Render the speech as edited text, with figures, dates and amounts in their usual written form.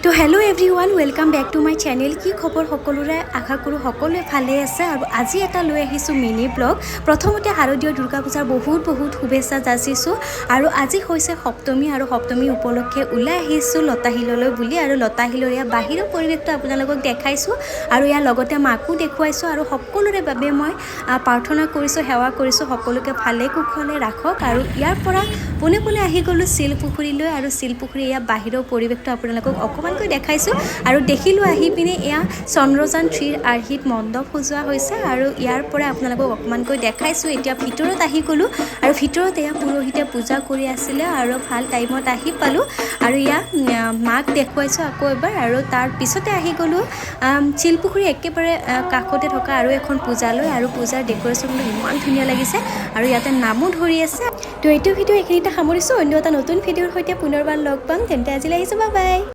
তো hello everyone, welcome back to my channel. কি খবৰ সকলোৰে? আশা কৰোঁ সকলোৱে ভালে আছে। আৰু আজি এটা লৈ আহিছোঁ মিনি ব্লগ। প্ৰথমতে শাৰদীয় দুৰ্গা পূজাৰ বহুত বহুত শুভেচ্ছা যাচিছোঁ। আৰু আজি হৈছে সপ্তমী আৰু সপ্তমী উপলক্ষে ওলাই আহিছোঁ লতাশিললৈ বুলি। আৰু লতাশিলৰ ইয়াৰ বাহিৰৰ পৰিৱেশটো আপোনালোকক দেখাইছোঁ আৰু ইয়াৰ লগতে মাকো দেখুৱাইছোঁ। আৰু সকলোৰে বাবে মই প্ৰাৰ্থনা কৰিছোঁ, সেৱা কৰিছোঁ, সকলোকে ভালে কুশলে ৰাখক। আৰু ইয়াৰ পৰা পোনে পোনে আহি গ'লোঁ শিলপুখুৰীলৈ আৰু শিলপুখুৰী ইয়াৰ বাহিৰৰ পৰিৱেশটো আপোনালোকক অকণমানকৈ দেখাইছোঁ। আৰু দেখিলোঁ আহি পিনে এয়া চন্দ্ৰযান 3ৰ আৰ্হিত মণ্ডপ সজোৱা হৈছে আৰু ইয়াৰ পৰা আপোনালোকক অকণমানকৈ দেখাইছোঁ। এতিয়া ভিতৰত আহি গ'লোঁ আৰু ভিতৰত এয়া পুৰোহিতে পূজা কৰি আছিলে আৰু ভাল টাইমত আহি পালোঁ। আৰু ইয়াক মাক দেখুৱাইছোঁ আকৌ এবাৰ। আৰু তাৰ পিছতে আহি গ'লোঁ শিলপুখুৰী একেবাৰে কাষতে থকা আৰু এখন পূজালৈ। আৰু পূজাৰ ডেক'ৰেশ্যনটো ইমান ধুনীয়া লাগিছে আৰু ইয়াতে নামো ধৰি আছে। তো এইটো ভিডিঅ' এইখিনিতে সামৰিছোঁ। অন্য এটা নতুন ভিডিঅ'ৰ সৈতে পুনৰবাৰ লগ পাম। তেন্তে আজিলৈ আহিছোঁ, বাই বাই।